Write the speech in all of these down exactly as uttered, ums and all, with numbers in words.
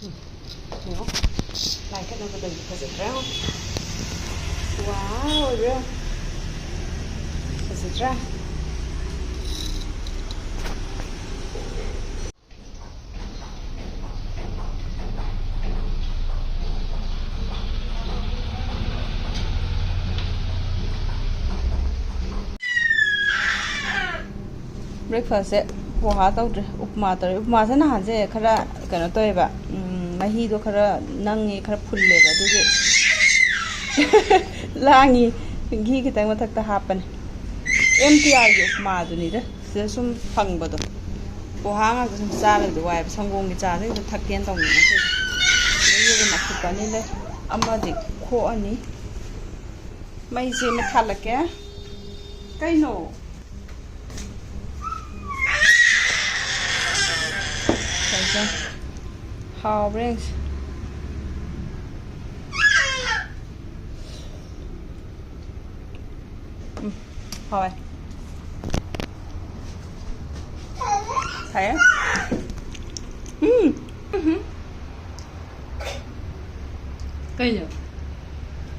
ꯌꯦꯡꯉꯣ, ꯂꯥꯏ ꯀꯠꯅꯕꯗꯗꯤ ꯐꯖꯗ꯭ꯔꯥ? ꯋꯥꯎ, ꯏꯕꯦꯝ! ꯐꯖꯗ꯭ꯔꯥ? Breakfastꯁꯦ ꯄꯣꯍꯥ ꯇꯧꯗ꯭ꯔꯦ, ꯎꯞꯃꯥ ꯇꯧꯔꯦ꯫ ꯎꯞꯃꯥꯁꯦ ꯅꯍꯥꯟꯁꯦ ꯈꯔ ꯀꯩꯅꯣ ꯇꯧꯋꯦꯕ, ꯎꯝ, ꯃꯍꯤꯗꯣ ꯈꯔ ꯅꯪꯉꯦ, ꯈꯔ ꯐꯨꯜꯂꯦꯕ, ꯑꯗꯨꯒꯤ ꯂꯥꯡꯉꯤ꯫ ꯘꯤ ꯈꯤꯇꯪ ꯃꯊꯛꯇ ꯍꯥꯞꯄꯅꯦ꯫ ꯑꯦꯝ ꯇꯤ ꯑꯥꯔꯒꯤ ꯎꯞꯃꯥꯗꯨꯅꯤꯗ꯫ ꯁꯤꯗ ꯁꯨꯝ ꯐꯪꯕꯗꯣ꯫ ꯄꯣꯍꯥ ꯉꯥꯛꯇ ꯁꯨꯝ ꯆꯥ ꯂꯩꯕꯗꯣ ꯋꯥꯏꯕ꯫ ꯁꯪꯒꯣꯝꯒꯤ ꯆꯥꯁꯦ ꯈꯤꯇ ꯊꯛꯀꯦꯅ ꯇꯧꯅꯤ ꯉꯁꯤꯗꯤ꯫ ꯑꯗꯨꯒꯤ ꯑꯃ ꯐꯨꯠꯄ ꯑꯅꯤ ꯂꯩ꯫ ꯑꯃꯗꯤ ꯈꯣꯛꯑꯅꯤ꯫ ꯃꯩꯁꯦ ꯃꯨꯠꯊꯠꯂꯛꯀꯦ꯫ ꯀꯩꯅꯣ? ꯀꯩꯅꯣ? ꯍꯥꯎꯕ꯭ꯔꯥ ꯌꯦꯡꯁꯤ꯫ ꯎꯝ, ꯍꯥꯎꯋꯦ꯫ ꯐꯩꯌꯦ꯫ ꯎꯝ꯫ ꯎꯝ꯫ ꯀꯩꯅꯣ?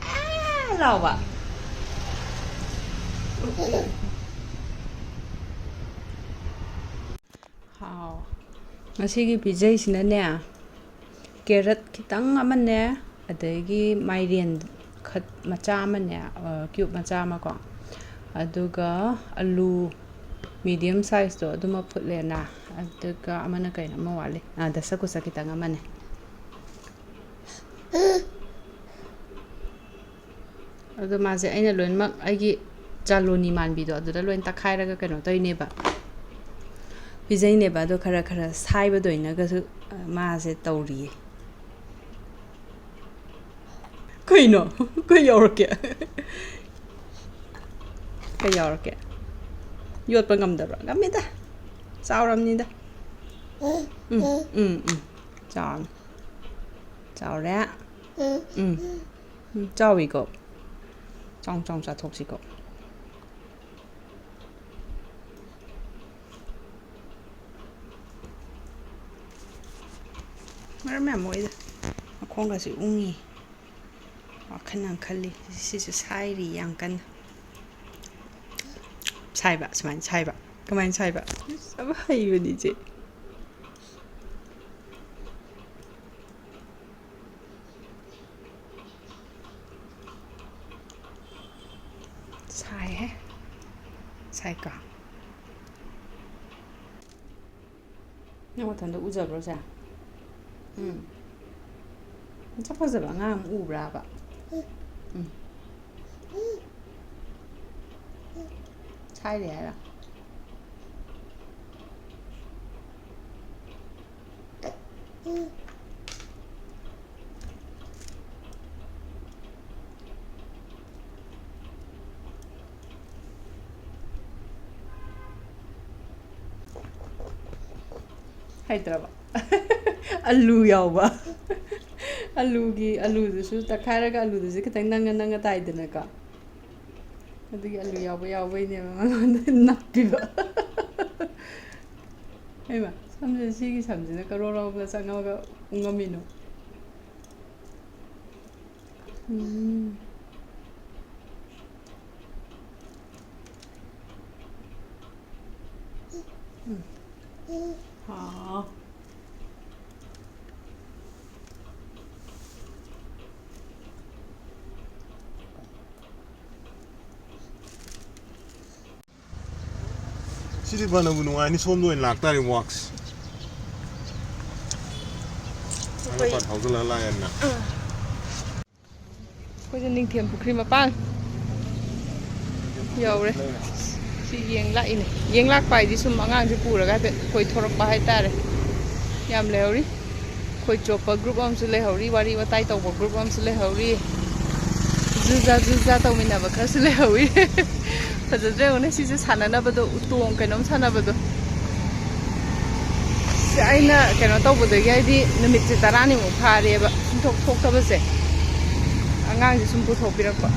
ꯑꯥ ꯂꯥꯎꯕ꯫ ꯍꯥꯎ꯫ ꯉꯁꯤꯒꯤ ꯄꯤꯖꯩꯁꯤꯅꯅꯦ, ꯀꯦꯔꯠ ꯈꯤꯇꯪ ꯑꯃꯅꯦ, ꯑꯗꯒꯤ ꯃꯥꯏꯔꯦꯟ ꯈꯠ ꯃꯆꯥ ꯑꯃꯅꯦ, ꯑ, ꯀ꯭ꯌꯨꯕ ꯃꯆꯥ ꯑꯃ ꯀꯣ, ꯑꯗꯨꯒ ꯑꯂꯨ ꯃꯤꯗꯤꯌꯝ ꯁꯥꯏꯖꯇꯣ ꯑꯗꯨꯃ ꯐꯨꯠꯂꯦꯅ, ꯑꯗꯨꯒ ꯑꯃꯅ ꯀꯩꯅꯣ ꯑꯃ ꯋꯥꯠꯂꯤ, ꯑ, ꯗꯁꯀꯨꯁ ꯈꯤꯇꯪ ꯑꯃꯅꯦ꯫ ꯑꯗꯣ ꯃꯥꯁꯦ ꯑꯩꯅ ꯂꯣꯏꯅꯃꯛ ꯑꯩꯒꯤ ꯆꯥꯂꯣꯅꯤ ꯃꯥꯟꯕꯤꯗꯣ ꯑꯗꯨꯗ ꯂꯣꯏ ꯇꯛꯈꯥꯏꯔꯒ ꯀꯩꯅꯣ ꯇꯧꯔꯤꯅꯦꯕ, ꯄꯤꯖꯩꯅꯦꯕ꯫ ꯑꯗꯣ ꯈꯔ ꯈꯔ ꯁꯥꯏꯕꯗ ꯑꯣꯏꯅꯒꯁꯨ, ꯑ, ꯃꯥꯁꯦ ꯇꯧꯔꯤꯌꯦ꯫ ꯀꯩꯅꯣ? ꯀꯩ ꯌꯥꯎꯔꯛꯀꯦ? ꯀꯩ ꯌꯥꯎꯔꯛꯀꯦ? ꯌꯣꯠꯄ ꯉꯝꯗꯕ꯭ꯔꯣ? ꯉꯝꯃꯤꯗ꯫ ꯆꯥꯎꯔꯝꯅꯤꯗ꯫ ꯎꯝ, ꯎꯝ, ꯎꯝ꯫ ꯆꯥꯎꯔꯝꯅꯤ꯫ ꯆꯥꯎꯔꯦ꯫ ꯎꯝ꯫ ꯎꯝ, ꯆꯥꯎꯋꯤꯀꯣ꯫ ꯆꯥꯎ ꯆꯥꯎ ꯆꯥꯊꯣꯛꯁꯤꯀꯣ꯫ ꯃꯔꯝ ꯌꯥꯝ ꯃꯣꯛꯏꯗ꯫ ꯃꯈꯣꯡꯒꯁꯦ ꯎꯪꯉꯤ꯫ ꯋꯥꯈꯜ ꯌꯥꯝ ꯈꯜꯂꯤ꯫ ꯁꯤꯁꯨ ꯁꯥꯏꯔꯤ ꯌꯥꯝ ꯀꯟꯅ꯫ ꯁꯥꯏꯕ, ꯁꯨꯃꯥꯏꯅ ꯁꯥꯏꯕ꯫ ꯀꯃꯥꯏꯅ ꯁꯥꯏꯕ? ꯌꯥꯝ ꯍꯩꯕꯅꯤ ꯏꯆꯦ꯫ ꯁꯥꯏꯍꯦ꯫ ꯁꯥꯏꯀꯣ? ꯅꯪ ꯃꯊꯟꯇ ꯎꯖꯕ꯭ꯔꯣ ꯁꯦ? ꯎꯝ꯫ ꯃꯁꯛ ꯐꯖꯕ ꯑꯉꯥꯡ ꯑꯃ ꯎꯕ꯭ꯔꯥꯕ? ꯎꯝ꯫ ꯁꯥꯏꯔꯦ ꯍꯥꯏꯔꯣ? ꯍꯩꯇ꯭ꯔꯕ? ꯑꯂꯨ ꯌꯥꯎꯕ꯫ ꯑꯂꯨꯒꯤ, ꯑꯂꯨꯗꯨꯁꯨ ꯇꯛꯈꯥꯏꯔꯒ ꯑꯂꯨꯗꯨꯁꯨ ꯈꯤꯇꯪ ꯅꯪꯉ ꯅꯪꯉ ꯇꯥꯏꯗꯅꯀꯣ꯫ ꯑꯗꯨꯒꯤ ꯑꯂꯨ ꯌꯥꯎꯕ ꯌꯥꯎꯕꯩꯅꯦꯕ ꯃꯉꯣꯟꯗ ꯅꯞꯄꯤꯕ꯫ ꯍꯩꯃꯥ, ꯁꯝꯁꯦ, ꯁꯤꯒꯤ ꯁꯝꯁꯤꯅ ꯀꯔꯣꯔ ꯂꯧꯕꯗ ꯆꯪꯉꯒ ꯎꯪꯉꯝꯃꯤꯅꯣ? ꯎꯝ꯫ ꯎꯝ꯫ ꯍꯥꯎ꯫ ꯁꯤꯗꯤ ꯐꯅꯕꯨ ꯅꯨꯡꯉꯥꯏꯅꯤ, ꯁꯣꯝꯗ ꯑꯣꯏꯅ ꯂꯥꯛꯇꯥꯔꯦ ꯋꯥꯛꯁ꯫ ꯑꯩꯈꯣꯏ ꯍꯥꯏꯒꯠꯄ ꯊꯧꯖꯤꯜꯂꯒ ꯂꯥꯛꯑꯦꯅ꯫ ꯑꯩꯈꯣꯏꯁꯦ ꯅꯤꯡꯊꯦꯝ ꯄꯨꯈ꯭ꯔꯤ ꯃꯄꯥꯟ ꯌꯧꯔꯦ꯫ ꯁꯤ ꯌꯦꯡ ꯂꯥꯛꯏꯅꯦ꯫ ꯌꯦꯡ ꯂꯥꯛꯄ ꯍꯥꯏꯗꯤ ꯁꯨꯝ ꯑꯉꯥꯡꯁꯦ ꯄꯨꯔꯒ ꯍꯥꯏꯐꯦꯠ ꯀꯣꯏꯊꯣꯔꯛꯄ ꯍꯥꯏꯇꯥꯔꯦ꯫ ꯌꯥꯝ ꯂꯩꯍꯧꯔꯤ꯫ ꯈꯣꯏ ꯆꯣꯞꯄ ꯒ꯭ꯔꯨꯞ ꯑꯃꯁꯨ ꯂꯩꯍꯧꯔꯤ, ꯋꯥꯔꯤ ꯋꯥꯇꯥꯏ ꯇꯧꯕ ꯒ꯭ꯔꯨꯞ ꯑꯃꯁꯨ ꯂꯩꯍꯧꯔꯤ, ꯖꯨꯖꯥ ꯖꯨꯖꯥ ꯇꯧꯃꯤꯟꯅꯕ ꯈꯔꯁꯨ ꯂꯩꯍꯧꯔꯤ꯫ ꯐꯖꯗ꯭ꯔꯥ ꯌꯦꯡꯉꯨꯅꯦ, ꯁꯤꯁꯦ ꯁꯥꯟꯅꯅꯕꯗꯣ ꯎꯇꯣꯡ ꯀꯩꯅꯣꯝ ꯁꯥꯟꯅꯕꯗꯣ꯫ ꯁꯤ ꯑꯩꯅ ꯀꯩꯅꯣ ꯇꯧꯕꯗꯒꯤ, ꯍꯥꯏꯗꯤ ꯅꯨꯃꯤꯠꯁꯦ ꯇꯔꯥꯅꯤꯃꯨꯛ ꯐꯥꯔꯦꯕ ꯁꯨꯝ ꯊꯣꯛ ꯊꯣꯛꯇꯕꯁꯦ꯫ ꯑꯉꯥꯡꯁꯦ ꯁꯨꯝ ꯄꯨꯊꯣꯛꯄꯤꯔꯛꯄ꯫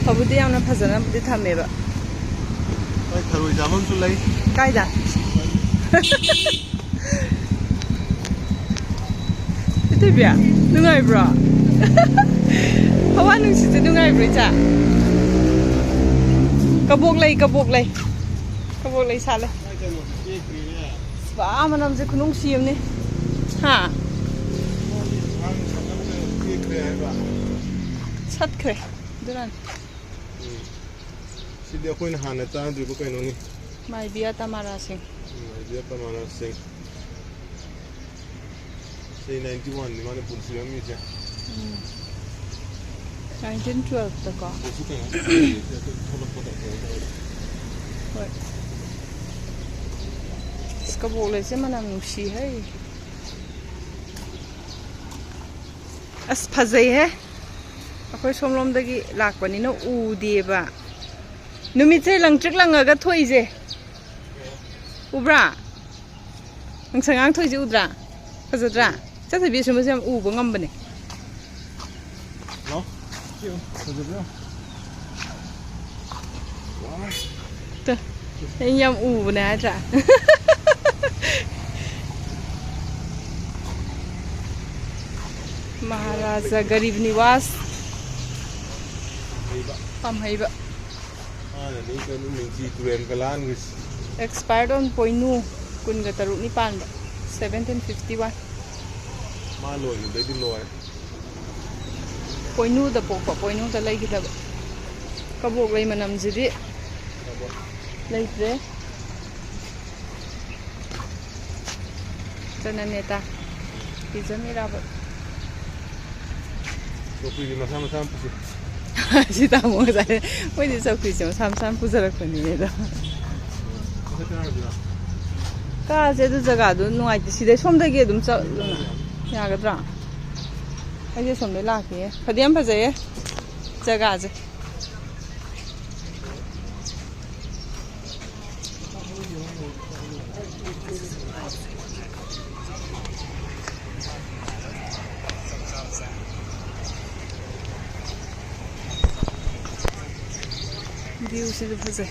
ꯐꯕꯨꯗꯤ ꯌꯥꯝꯅ ꯐꯖꯅꯕꯨꯗꯤ ꯊꯝꯃꯦꯕ꯫ ꯍꯣꯏ, ꯊꯔꯣꯏ ꯆꯥꯐꯝꯁꯨ ꯂꯩ꯫ ꯀꯥꯏꯗ? ꯊꯣꯏꯕꯤ, ꯅꯨꯡꯉꯥꯏꯕ꯭ꯔꯣ? ꯍꯋꯥ ꯅꯨꯡꯁꯤꯠꯁꯦ ꯅꯨꯡꯉꯥꯏꯕ꯭ꯔꯣ, ꯏꯆꯥ? ꯀꯕꯣꯛ ꯂꯩ, ꯀꯕꯣꯛ ꯂꯩ꯫ ꯀꯕꯣꯛ ꯂꯩ ꯁꯥꯠꯂꯦ꯫ ꯋꯥ, ꯃꯅꯝꯁꯦ ꯈꯨꯅꯨꯡꯁꯤ ꯑꯃꯅꯤ꯫ ꯍꯥ? ꯁꯠꯈ꯭ꯔꯦ꯫ ꯑꯗꯨꯅꯅꯤ꯫ ꯎꯝ꯫ ꯁꯤꯗꯤ ꯑꯩꯈꯣꯏꯅ ꯍꯥꯟꯅ ꯆꯥꯗ꯭ꯔꯤꯕ ꯀꯩꯅꯣꯅꯤ꯫ ꯃꯥꯏꯕꯤꯌꯥ ꯇꯃꯥꯔꯥꯁꯤꯡ꯫ ꯎꯝ, ꯃꯥꯏꯕꯤꯌꯥ ꯇꯃꯥꯔꯥꯁꯤꯡ꯫ ꯁꯤ ꯅꯥꯏꯟꯇꯤ ꯋꯥꯟꯅꯤ ꯃꯥꯅ ꯄꯨꯟꯁꯤꯔꯝꯃꯤꯁꯦ꯫ ꯎꯝ꯫ ꯅꯥꯏꯟꯇꯤꯟ ꯇꯨꯋꯦꯜꯐꯇꯀꯣ꯫ ꯁꯤꯁꯨ ꯀꯩꯅꯣ ꯊꯣꯛꯂꯛꯄꯗ ꯀꯩꯅꯣ ꯇꯧꯋꯦ꯫ ꯍꯣꯏ꯫ ꯑꯁ, ꯀꯕꯣꯛ ꯂꯩꯁꯦ ꯃꯅꯝ ꯅꯨꯡꯁꯤ ꯍꯩ꯫ ꯑꯁ, ꯐꯖꯩꯍꯦ꯫ ꯑꯩꯈꯣꯏ ꯁꯣꯝꯂꯣꯝꯗꯒꯤ ꯂꯥꯛꯄꯅꯤꯅ ꯎꯗꯦꯕ꯫ ꯅꯨꯃꯤꯠꯁꯦ ꯂꯪꯇ꯭ꯔꯤꯛ ꯂꯪꯉꯒ ꯊꯣꯛꯏꯁꯦ꯫ ꯎꯕ꯭ꯔꯥ? ꯉꯁꯪ ꯉꯥꯡ ꯊꯣꯛꯏꯁꯦ ꯎꯗ꯭ꯔꯥ? ꯐꯖꯗ꯭ꯔꯥ? ꯆꯠꯊꯕꯤ ꯑꯁꯨꯝꯕꯁꯦ ꯌꯥꯝ ꯎꯕ ꯉꯝꯕꯅꯦ꯫ ꯍꯜꯂꯣ? ꯁꯤ ꯐꯖꯕ꯭ꯔꯥ? ꯋꯥ꯫ ꯇꯨ, ꯑꯩ ꯌꯥꯝ ꯎꯕꯅꯦ ꯍꯥꯏꯗ꯭ꯔꯥ? ꯃꯍꯥꯔꯥꯖꯥ ꯒꯔꯤꯕ ꯅꯤꯋꯥꯁ꯫ ꯍꯩꯕ꯫ ꯄꯥꯝꯍꯩꯕ꯫ ꯃꯥꯅꯅꯤ ꯀꯩꯅꯣ ꯃꯤꯡꯆꯤ ꯇꯨꯔꯦꯟ ꯀꯂꯥꯟꯒꯤꯁꯤ꯫ Expired on ꯄꯣꯏꯅꯨ, ꯀꯨꯟꯒ ꯇꯔꯨꯛꯅꯤ ꯄꯥꯟꯕ, seventeen fifty one꯫ ꯃꯥ ꯂꯣꯏꯈꯤꯕꯗꯩꯗꯤ ꯂꯣꯏꯔꯦ꯫ ꯄꯣꯏꯅꯨꯗ ꯄꯣꯛꯄ, ꯄꯣꯏꯅꯨꯗ ꯂꯩꯈꯤꯗꯕ꯫ ꯀꯕꯣꯛ ꯂꯩ ꯃꯅꯝꯁꯤꯗꯤ ꯂꯩꯇ꯭ꯔꯦ꯫ ꯆꯅꯅꯦꯇꯥ꯫ ꯄꯤꯖꯟ ꯏꯔꯥꯕꯣꯠ꯫ ꯆꯧꯀ꯭ꯔꯤꯗꯤ ꯃꯁꯥ ꯃꯁꯥꯅ ꯄꯨꯁꯤ꯫ ꯁꯤ ꯇꯥꯃꯣ ꯉꯁꯥꯏ ꯃꯣꯏꯗꯤ ꯆꯧꯀ꯭ꯔꯤꯁꯦ ꯃꯁꯥ ꯃꯁꯥꯅ ꯄꯨꯖꯔꯛꯄꯅꯤꯅꯦ ꯑꯗꯣ꯫ ꯃꯊꯛꯇ ꯍꯥꯏꯔꯁꯤꯔꯥ? ꯀꯥꯁꯦ ꯑꯗꯨ ꯖꯒꯥꯗꯨ ꯅꯨꯡꯉꯥꯏꯇꯦ꯫ ꯁꯤꯗꯩ ꯁꯣꯝꯗꯒꯤ ꯑꯗꯨꯝ ꯆꯠꯂꯨꯅ꯫ ꯌꯥꯒꯗ꯭ꯔꯥ? ꯑꯩꯁꯦ ꯁꯣꯝꯗꯩ ꯂꯥꯛꯀꯦ꯫ ꯐꯗꯤ ꯌꯥꯝ ꯐꯖꯩꯌꯦ ꯖꯒꯥꯁꯦ꯫ View ꯁꯤꯁꯨ ꯐꯖꯩ꯫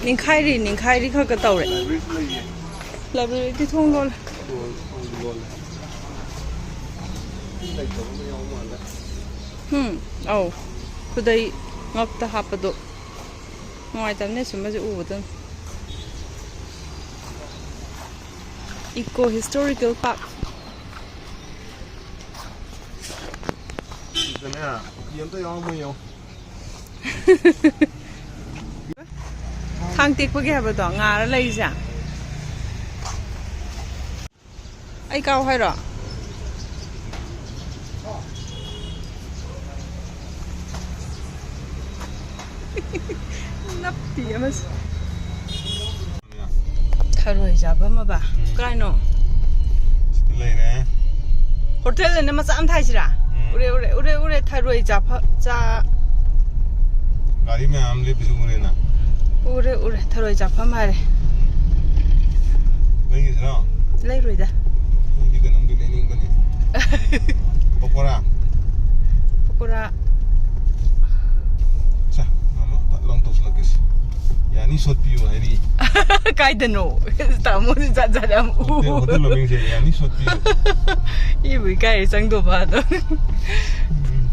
ꯅꯤꯡꯈꯥꯏꯔꯤ ꯅꯤꯡꯈꯥꯏꯔꯤ ꯈꯛ ꯈꯛ ꯇꯧꯔꯦ꯫ ꯂꯥꯏꯕ꯭ꯔꯦꯔꯤꯗꯤ ꯊꯣꯡ ꯂꯣꯜꯂꯦ꯫ ꯎꯝ, ꯑꯧ, ꯈꯨꯗꯩ ꯉꯛꯇ ꯍꯥꯞꯄꯗꯣ ꯅꯨꯡꯉꯥꯏꯇꯕꯅꯦ ꯁꯨꯝꯕꯁꯦ ꯎꯕꯗ꯫ Eco Historical Park꯫ ꯁꯤꯗꯅꯦ ꯄꯨꯈ꯭ꯔꯤ ꯑꯝꯇ ꯌꯥꯎꯔꯝꯃꯣꯏ ꯌꯦꯡꯉꯣ꯫ ꯊꯥꯡ ꯇꯦꯛꯄꯒꯤ ꯍꯥꯏꯕꯗꯣ ꯉꯥꯔ ꯂꯩꯔꯤꯁꯦ꯫ ꯑꯩ ꯀꯥꯎ ꯍꯥꯏꯔꯣ? ꯅꯞꯇꯤ ꯑꯃꯁꯦ꯫ ꯊꯔꯣꯏ ꯆꯥꯐꯝ ꯑꯃ ꯕꯥ꯫ ꯎꯝ꯫ ꯀꯥꯏꯅꯣ? ꯁꯤꯗ ꯂꯩꯔꯦ꯫ ꯍꯣꯇꯦꯜꯗꯅ ꯃꯆꯥ ꯑꯃ ꯊꯥꯏꯁꯤꯔꯥ? ꯎꯝ꯫ ꯎꯔꯦ, ꯎꯔꯦ, ꯎꯔꯦ, ꯎꯔꯦ, ꯊꯔꯣꯏ ꯆꯥꯐꯝ, ꯆꯥ-, ꯒꯥꯔꯤ ꯃꯌꯥꯝ ꯂꯦꯞꯄꯁꯨ ꯎꯔꯦꯅ꯫ ꯎꯔꯦ, ꯎꯔꯦ, ꯊꯔꯣꯏ ꯆꯥꯐꯝ ꯍꯥꯏꯔꯦ꯫ ꯂꯩꯒꯤꯁꯤꯔꯣ? ꯂꯩꯔꯣꯏꯗ꯫ ꯑꯩꯗꯤ ꯀꯩꯅꯣꯝꯗꯤ ꯂꯩꯅꯤꯡꯕꯅꯤ꯫ ꯄꯀꯣꯔꯥ꯫ ꯄꯀꯣꯔꯥ꯫ ꯁꯦ, ꯃꯥꯃ ꯐꯠ ꯂꯥꯎ ꯇꯧꯁꯤꯜꯂꯛꯀꯦꯁꯦ꯫ ꯌꯥꯅꯤ ꯁꯣꯠꯄꯤꯌꯨ ꯍꯥꯏꯔꯤ꯫ ꯀꯥꯏꯗꯅꯣ? ꯇꯥꯃꯣꯁꯦ ꯖꯥꯠ ꯖꯥꯠ ꯌꯥꯝ ꯎ꯫ ꯍꯣꯇꯦꯜ, ꯍꯣꯇꯦꯜ ꯃꯃꯤꯡꯁꯦ ꯌꯥꯅꯤ ꯁꯣꯠꯄꯤꯌꯨ꯫ ꯏꯕꯨ ꯏꯀꯥꯏꯔꯦ ꯆꯪꯗꯧꯕ ꯑꯗꯣ꯫ ꯎꯝ꯫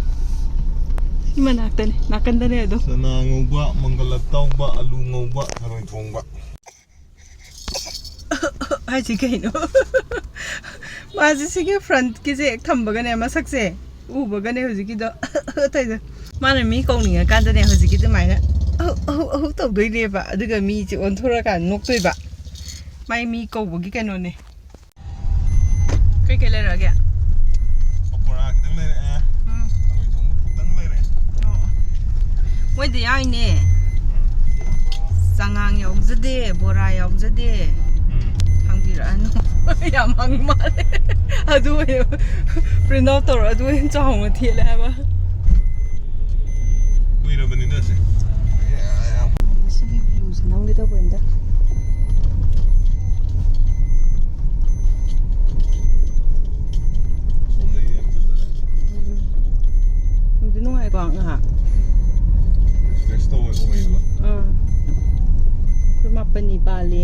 ꯁꯤ ꯃꯅꯥꯛꯇꯅꯦ, ꯅꯥꯀꯟꯗꯅꯦ ꯑꯗꯨꯝ꯫ ꯆꯅꯥ ꯉꯧꯕ, ꯃꯪꯒꯜ ꯑꯇꯥꯎꯕ, ꯑꯂꯨ ꯉꯧꯕ, ꯊꯔꯣꯏ ꯊꯣꯡꯕ꯫ ꯍꯥꯏꯁꯤ ꯀꯩꯅꯣ? ꯃꯥꯁꯦ ꯁꯤꯒꯤ front ꯀꯤꯁꯦ ꯍꯦꯛ ꯊꯝꯕꯒꯅꯦ, ꯃꯁꯛꯁꯦ ꯎꯕꯒꯅꯦ ꯍꯧꯖꯤꯛꯀꯤꯗꯣ ꯇꯧꯏꯗꯣ꯫ ꯃꯥꯅ ꯃꯤ ꯀꯧꯅꯤꯡꯉꯀꯥꯟꯗꯅꯦ ꯍꯧꯖꯤꯛꯀꯤ ꯑꯗꯨꯃꯥꯏꯅ ꯑꯍꯨ, ꯑꯍꯨ, ꯑꯍꯨ ꯇꯧꯗꯣꯏꯅꯦꯕ꯫ ꯑꯗꯨꯒ ꯃꯤꯁꯦ ꯑꯣꯟꯊꯣꯔꯛꯀꯥꯟꯗ ꯅꯣꯛꯇꯣꯏꯕ꯫ ꯃꯥꯏ ꯃꯤ ꯀꯧꯕꯒꯤ ꯀꯩꯅꯣꯅꯦ꯫ ꯀꯩꯀꯩ ꯂꯩꯔꯛꯑꯒꯦ? ꯄꯀꯣꯔꯥ ꯈꯤꯇꯪ ꯂꯩꯔꯛꯑꯦ꯫ ꯎꯝ꯫ ꯊꯔꯣꯏ ꯊꯣꯡꯕ ꯈꯤꯇꯪ ꯂꯩꯔꯛꯑꯦ꯫ ꯑꯣ, ꯑꯣ꯫ ꯃꯣꯏꯗ ꯌꯥꯎꯏꯅꯦ꯫ ꯎꯝ꯫ ꯆꯉꯥꯡ ꯌꯥꯎꯖꯗꯦ, ꯕꯣꯔꯥ ꯌꯥꯎꯖꯗꯦ꯫ ꯎꯝ꯫ ꯍꯪꯕꯤꯔꯛꯑꯅꯨ꯫ ꯌꯥꯝ ꯍꯪ ꯃꯥꯜꯂꯦ꯫ ꯑꯗꯨ ꯑꯣꯏꯅ print out ꯇꯧꯔ ꯑꯗꯨ ꯑꯣꯏꯅ ꯆꯥꯎꯅ ꯊꯦꯠꯂꯦ ꯍꯥꯏꯕ꯫ ꯀꯨꯏꯔꯕꯅꯤꯗ ꯁꯦ꯫ ꯃꯁꯤꯒꯤ view ꯁꯦ ꯅꯝꯒꯦ ꯇꯧꯕꯅꯤꯗ꯫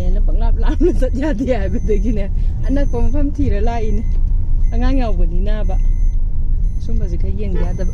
ꯍꯦꯟꯅ ꯄꯪꯂꯥꯞ ꯂꯥꯞꯅ ꯆꯠ ꯌꯥꯗꯦ ꯍꯥꯏꯕꯗꯒꯤꯅꯦ, ꯑꯅꯛꯄ ꯃꯐꯝ ꯊꯤꯔ ꯂꯥꯛꯏꯅꯦ꯫ ꯑꯉꯥꯡ ꯌꯥꯎꯕꯅꯤꯅꯕ ꯁꯨꯝꯕꯁꯦ ꯈꯔ ꯌꯦꯡꯗ ꯌꯥꯗꯕ꯫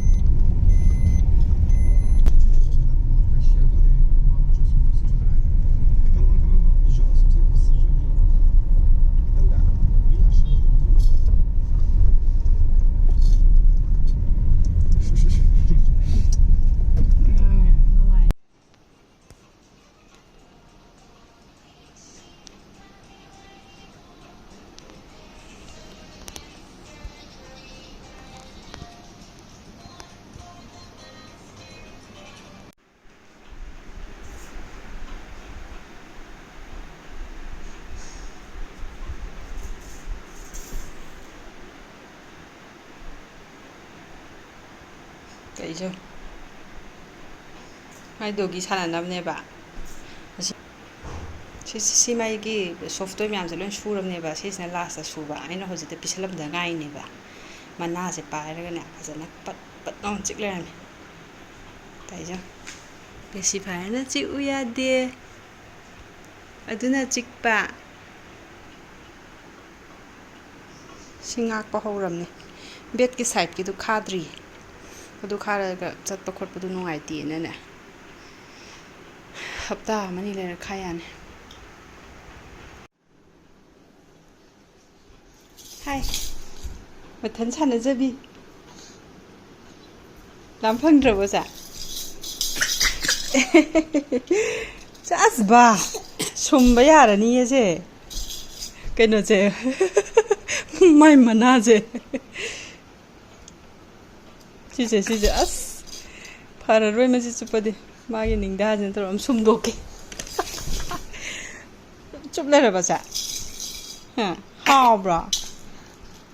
ꯀꯩꯁꯨ ꯃꯥꯏ ꯗꯣꯒꯤ ꯁꯥꯟꯅꯅꯕꯅꯦꯕ꯫ ꯑꯁꯤ, ꯁꯤ, ꯁꯤ, ꯁꯤ ꯃꯥꯒꯤ soft toy ꯃꯌꯥꯝꯁꯦ ꯂꯣꯏ ꯁꯨꯔꯕꯅꯦꯕ꯫ ꯁꯤꯁꯤꯅ last ꯁꯨꯕ꯫ ꯑꯩꯅ ꯍꯧꯖꯤꯛꯇ ꯄꯤꯁꯜꯂꯝꯗ ꯉꯥꯏꯅꯦꯕ꯫ ꯃꯅꯥꯁꯦ ꯄꯥꯏꯔꯒꯅꯦ, ꯐꯖꯅ ꯄꯠ ꯄꯠ ꯂꯥꯎꯅ ꯆꯤꯛ ꯂꯩꯔꯝꯃꯦ꯫ ꯇꯥꯏꯖꯪ꯫ Pacifier ꯅ ꯆꯤꯛꯎ ꯌꯥꯗꯦ꯫ ꯑꯗꯨꯅ ꯆꯤꯛꯄ꯫ ꯁꯤ ꯉꯥꯛꯄ ꯍꯧꯔꯝꯅꯦ꯫ Bed ꯀꯤ side ꯀꯤꯗꯨ ꯈꯥꯗ꯭ꯔꯤ꯫ ꯑꯗꯨ ꯈꯥꯔꯒ ꯆꯠꯄ ꯈꯣꯠꯄꯗꯨ ꯅꯨꯡꯉꯥꯏꯇꯦꯅꯅꯦ꯫ ꯍꯞꯇꯥ ꯑꯃꯅꯤ ꯂꯩꯔ ꯈꯥ ꯌꯥꯅꯤ꯫ ꯍꯥꯏ꯫ ꯃꯊꯟ ꯁꯥꯟꯅꯖꯕꯤ꯫ ꯂꯥꯝ ꯐꯪꯗ꯭ꯔꯕꯣ, ꯁꯦ? ꯆꯥꯁ ꯕꯥ! ꯁꯨꯝꯕ ꯌꯥꯔꯅꯤꯌꯦ, ꯁꯦ꯫ ꯀꯩꯅꯣꯁꯦ꯫ ꯃꯥꯏ ꯃꯅꯥꯁꯦ꯫ ꯁꯤꯁꯦ, ꯁꯤꯁꯦ꯫ ꯑꯁ! ꯐꯔꯔꯣꯏ ꯃꯁꯤ ꯆꯨꯞꯄꯗꯤ꯫ ꯃꯥꯒꯤ ꯅꯤꯡꯗꯥꯁꯤꯅ ꯇꯧꯔ ꯑꯃ ꯁꯨꯝꯗꯣꯛꯀꯦ꯫ ꯆꯨꯞ ꯂꯩꯔꯕ, ꯁꯦ? ꯍꯥ? ꯍꯥꯎꯕ꯭ꯔꯣ?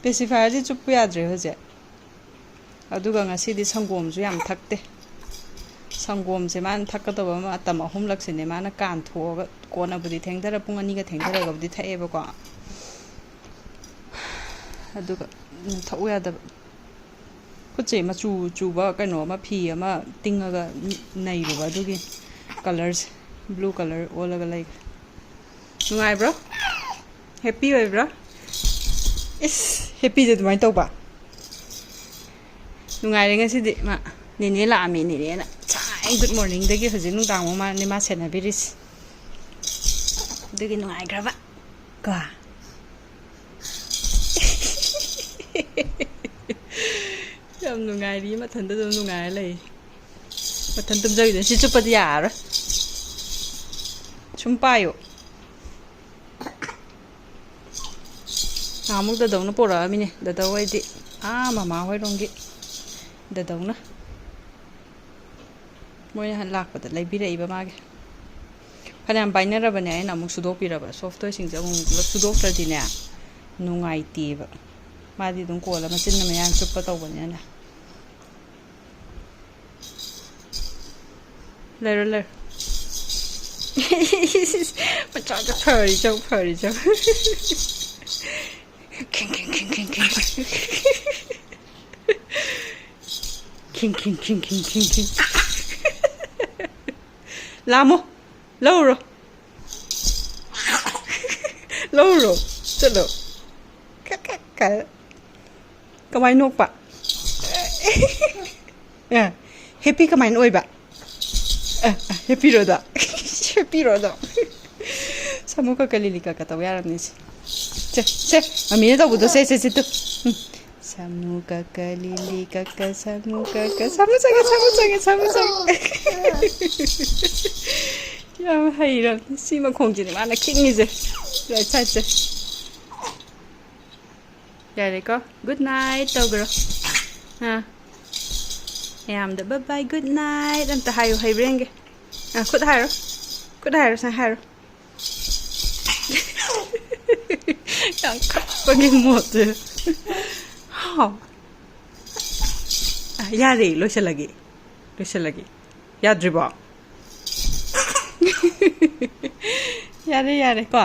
Pacifier ꯗꯤ ꯆꯨꯞꯄꯨ ꯌꯥꯗ꯭ꯔꯦ ꯍꯧꯖꯤꯛ꯫ ꯑꯗꯨꯒ ꯉꯁꯤꯗꯤ ꯁꯪꯒꯣꯝꯁꯨ ꯌꯥꯝ ꯊꯛꯇꯦ꯫ ꯁꯪꯒꯣꯝꯁꯦ ꯃꯥꯅ ꯊꯛꯀꯗꯕ ꯃꯇꯝ ꯑꯍꯨꯝꯂꯛꯁꯤꯅꯦ ꯃꯥꯅ ꯀꯥꯟꯊꯣꯛꯑꯒ, ꯀꯣꯟꯅꯕꯨꯗꯤ ꯊꯦꯡꯊꯔ-, ꯄꯨꯡ ꯑꯅꯤꯒ ꯊꯦꯡꯊꯔꯒꯕꯨꯗꯤ ꯊꯛꯑꯦꯕꯀꯣ꯫ ꯑꯗꯨꯒ, ꯎꯝ, ꯊꯛꯎ ꯌꯥꯗꯕ꯫ ꯈꯨꯠꯁꯦ ꯃꯆꯨ ꯆꯨꯕ ꯀꯩꯅꯣ ꯑꯃ, ꯐꯤ ꯑꯃ ꯇꯤꯡꯉꯒ ꯅꯩꯔꯨꯕ, ꯑꯗꯨꯒꯤ colour ꯁꯦ blue colour ꯑꯣꯜꯂꯒ ꯂꯩꯈ꯭ꯔꯦ꯫ ꯅꯨꯡꯉꯥꯏꯕ꯭ꯔꯣ? ꯍꯦꯞꯄꯤ ꯑꯣꯏꯕ꯭ꯔꯣ? ꯏꯁ, ꯍꯦꯞꯄꯤꯁꯦ ꯑꯗꯨꯃꯥꯏꯅ ꯇꯧꯕ? ꯅꯨꯡꯉꯥꯏꯔꯦ ꯉꯁꯤꯗꯤ ꯃꯥ꯫ ꯅꯦꯅꯦ ꯂꯥꯛꯑꯝꯃꯦ, ꯅꯦꯅꯦꯅ ꯉꯁꯥꯏ ꯒꯨꯗ ꯃꯣꯔꯅꯤꯡꯗꯒꯤ ꯍꯧꯖꯤꯛ ꯅꯨꯡꯗꯥꯡ ꯐꯥꯎ ꯃꯥꯅꯦ ꯃꯥ ꯁꯦꯟꯅꯕꯤꯔꯤꯁꯤ꯫ ꯑꯗꯨꯒꯤ ꯅꯨꯡꯉꯥꯏꯈ꯭ꯔꯕ ꯀꯣ꯫ ꯌꯥꯝ ꯅꯨꯡꯉꯥꯏꯔꯤ, ꯃꯊꯟꯇ ꯑꯗꯨꯝ ꯅꯨꯡꯉꯥꯏꯔ ꯂꯩ꯫ ꯃꯊꯟ ꯇꯨꯝꯖꯈꯤꯗꯣꯏꯅꯦ꯫ ꯁꯤ ꯆꯨꯞꯄꯗꯤ ꯌꯥꯔꯔꯣꯏ꯫ ꯁꯨꯝ ꯄꯥꯏꯌꯣ꯫ ꯅꯍꯥꯟꯃꯨꯛ ꯗꯗꯧꯅ ꯄꯣꯔꯛꯑꯃꯤꯅꯦ꯫ ꯗꯗꯧ ꯍꯥꯏꯗꯤ ꯑꯥ ꯃꯃꯥ ꯍꯣꯏꯔꯣꯝꯒꯤ ꯗꯗꯧꯅ꯫ ꯃꯣꯏꯅ ꯂꯥꯛꯄꯗ ꯂꯩꯕꯤꯔꯛꯏꯕ ꯃꯥꯒꯤ꯫ ꯐꯅꯌꯥꯝ ꯄꯥꯏꯅꯔꯕꯅꯦ, ꯑꯩꯅ ꯑꯃꯨꯛ ꯁꯨꯗꯣꯛꯄꯤꯔꯕ꯫ ꯁꯣꯐ ꯇꯣꯏꯁꯤꯡꯁꯦ ꯑꯃꯨꯛ ꯄꯨꯂꯞ ꯁꯨꯗꯣꯛꯇ꯭ꯔꯗꯤꯅꯦ ꯅꯨꯡꯉꯥꯏꯇꯦꯕ꯫ ꯃꯥꯗꯤ ꯑꯗꯨꯝ ꯀꯣꯜꯂ ꯃꯆꯤꯟꯅ ꯃꯌꯥꯝ ꯆꯨꯞꯄ ꯇꯧꯕꯅꯤꯅꯅꯦ꯫ ꯂꯩꯔꯣ, ꯂꯩꯔꯣ꯫ ꯃꯆꯥꯗꯣ ꯐꯔꯤ ꯆꯧ, ꯐꯔꯤ ꯆꯧ꯫ ꯈꯤꯡ, ꯈꯤꯡ, ꯈꯤꯡ, ꯈꯤꯡ, ꯈꯤꯡ꯫ ꯈꯤꯡ, ꯈꯤꯡ, ꯈꯤꯡ, ꯈꯤꯡ, ꯈꯤꯡ, ꯈꯤꯡ꯫ ꯂꯥꯝꯃꯣ꯫ ꯂꯧꯔꯣ꯫ ꯂꯧꯔꯣ꯫ ꯆꯠꯂꯣ꯫ ꯀꯛ, ꯀꯛ, ꯀꯛ꯫ ꯀꯃꯥꯏꯅ ꯅꯣꯛꯄ? ꯑ, ꯍꯦꯞꯄꯤ ꯀꯃꯥꯏꯅ ꯑꯣꯏꯕ? ꯑ, ꯑ, ꯍꯦꯞꯄꯤꯔꯣꯗꯣ꯫ ꯍꯦꯞꯄꯤꯔꯣꯗꯣ꯫ ꯁꯥꯃꯨ ꯀꯛꯀ ꯂꯤꯂꯤ ꯀꯛꯀ ꯇꯧ ꯌꯥꯔꯝꯅꯤ ꯁꯦ꯫ ꯁꯦ, ꯁꯦ, ꯃꯃꯤꯅ ꯇꯧꯕꯗꯣ ꯁꯦ, ꯁꯦ, ꯁꯦ, ꯇꯨ꯫ ꯎꯝ꯫ ꯁꯥꯃꯨ ꯀꯛꯀ ꯂꯤꯂꯤ ꯀꯛꯀ ꯁꯥꯃꯨ ꯀꯛꯀ ꯁꯥꯃꯨ ꯆꯪꯉꯦ, ꯁꯥꯃꯨ ꯆꯪꯉꯦ, ꯁꯥꯃꯨ ꯆꯪꯉꯦ꯫ ꯌꯥꯝ ꯍꯩꯔꯕꯅꯤ꯫ ꯁꯤ ꯃꯈꯣꯡꯁꯤꯅꯦ ꯃꯥꯅ ꯈꯤꯡꯉꯤꯁꯦ꯫ ꯔꯥꯏꯠ ꯁꯥꯏꯠꯁꯦ꯫ ꯌꯥꯔꯦꯀꯣ? ꯒꯨꯗ ꯅꯥꯏꯠ ꯇꯧꯈ꯭ꯔꯣ꯫ ꯑꯥ꯫ ꯃꯌꯥꯝꯗ ꯕꯥꯏ ꯕꯥꯏ, ꯒꯨꯗ ꯅꯥꯏꯠ ꯑꯝꯇ ꯍꯥꯏꯌꯨ, ꯍꯩꯕ꯭ꯔꯥ ꯌꯦꯡꯒꯦ꯫ ꯑꯥ, ꯈꯨꯠ ꯍꯥꯏꯔꯣ꯫ ꯈꯨꯠ ꯍꯥꯏꯔꯣ, ꯁꯨꯃꯥꯏꯅ ꯍꯥꯏꯔꯣ꯫ ꯌꯥꯝ ꯀꯞꯄꯒꯤ ꯃꯣꯠꯁꯦ꯫ ꯍꯥꯎ꯫ ꯑꯥ, ꯌꯥꯔꯦ, ꯂꯣꯏꯁꯤꯜꯂꯒꯦ꯫ ꯂꯣꯏꯁꯤꯜꯂꯒꯦ꯫ ꯌꯥꯗ꯭ꯔꯤꯕꯣ? ꯌꯥꯔꯦ, ꯌꯥꯔꯦ, ꯀꯣ?